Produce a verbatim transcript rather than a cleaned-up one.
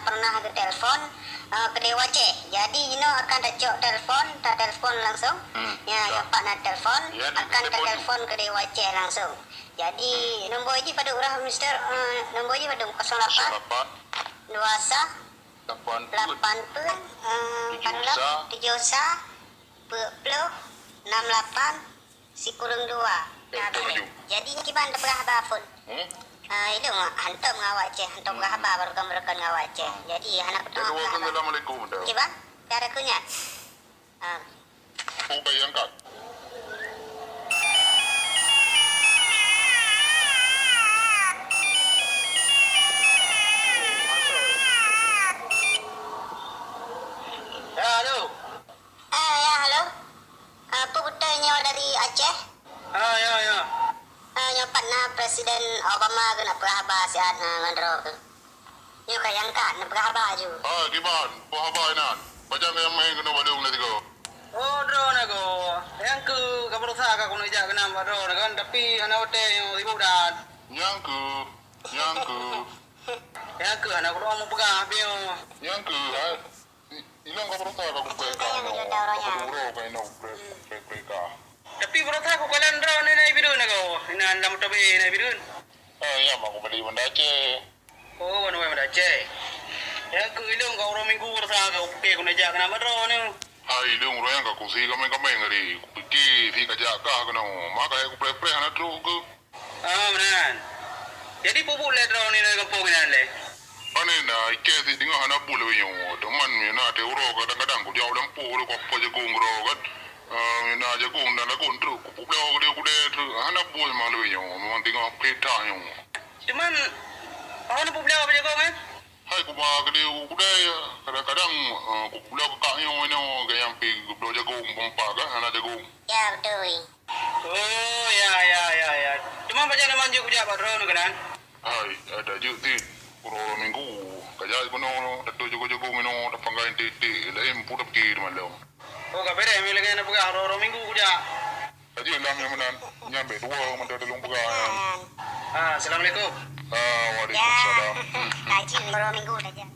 pernah geutelepon, eh, keudeh Aceh. Jadi, jinoe akan tacok telepon, tatelepon langsung. Hmm, ya, ya. Nyoe pat na telepon, ya, akan tatelepon keudeh Aceh langsung. Jadi, nombor jih padum uroe, Mister, eh, nombor jih padum? Kosong lapan, kosong lapan, dua sa, lapan peuet, lapan peuet, eh, tujoh sa, tujoh sa, peuet ploh, nam lapan, sikureueng dua. Eh, nah, betul, betul. Jadi, kiban tapeugah haba phon? Hmm? Ah, ilong hantom ngon awak Aceh, hantom peugah haba baroekon-baroekon ngon awak Aceh. Jadi, hana kuteungoh peugah haba. Assalamualaikum, dah. Kiban? Dah ada kunyat. Ah. Oh, baik, angkat. Ya, halo. Ah, ya, halo. Ah, peue beutôi nyoe dari Aceh? Ah, ya, ya. Ah, nyoe pat na Presiden Obama keuneuk peugah haba siat, ah, ngon droe keuh. Nyoe ka nyang ka neuk peugah haba ju. Ah, kiban, peue haba inan? Pajan nyang main keunoe bak lôn na sigoe? Oh, droeneuh goe. Nyang keuh ka beurasa ka keuneuk jak keunan bak droeneuh kan, tapi hana watèe nyoe sibuk that. Nyang keuh, nyang keuh. Nyang keuh hana keuneuk meupeupeugah, Bieu. Nyang keuh, hai. I-, ilong ka beurasa ka kupeuka nyoe. Ka beurasa ka inoe kupeuka. Tapi beurasa kukalon droeneuh na i Bireuen na goe. Inan lam moto B na i Bireuen. Ah, ya, mak kubeli Banda Aceh. Oh, wan wai Banda Aceh. Nyang keuh ilong ka uroe Minggu beurasa ka kupike keuneuk jak keunan bak droeneuh. Hai, ilong uroe nyan ka kusi kameng-kameng tadi. Kupike si kajak kah keunoe. Maka hai kupreh-preh hana trok keuh. Ah, meunan. Jadi, peue buet lé droeneuh di gampông inan lé? Pane na, ikei si teungoh hana buet lé nyoe. Teuma na watèe uroe kadang-kadang kujak u lampôh lé kuapa jagong keudroe kan. Ah, na jagong dan lagon trok kupubloe keudeh-keudeh trok. Hana buet memang lé nyoe. Memang teungoh peurintah nyoe. Teuma, oh, na publoe apa jagong, eh? Hai kuba keudeh keudeh, kadang-kadang, eh, kubloe keu kak nyoe inoe, gaya pih geubloe jagong, peumpa kan hana jagong. Ya, beutôi. Oh, ya, ya, ya, ya. Teuma pajan na manjô kujak bak droeneuh keunan? Hai, ada jeuet cit. Uroe-uroe Minggu, kajak keunoe, tatôi jagong-jagong inoe, tapanggai tiek-tiek, laén peue tapike di malam. Oh, ka beureh, meunan lagèe na peugah, uroe-uroe Minggu kujak. Ka jeuet lam nyang meunan. Nyan bèk dua mantong lôn peugah nyan. Ah, assalamualaikum. Ah, waalaikumsalam. Ya. Ka jeuet, uroe Minggu tajak.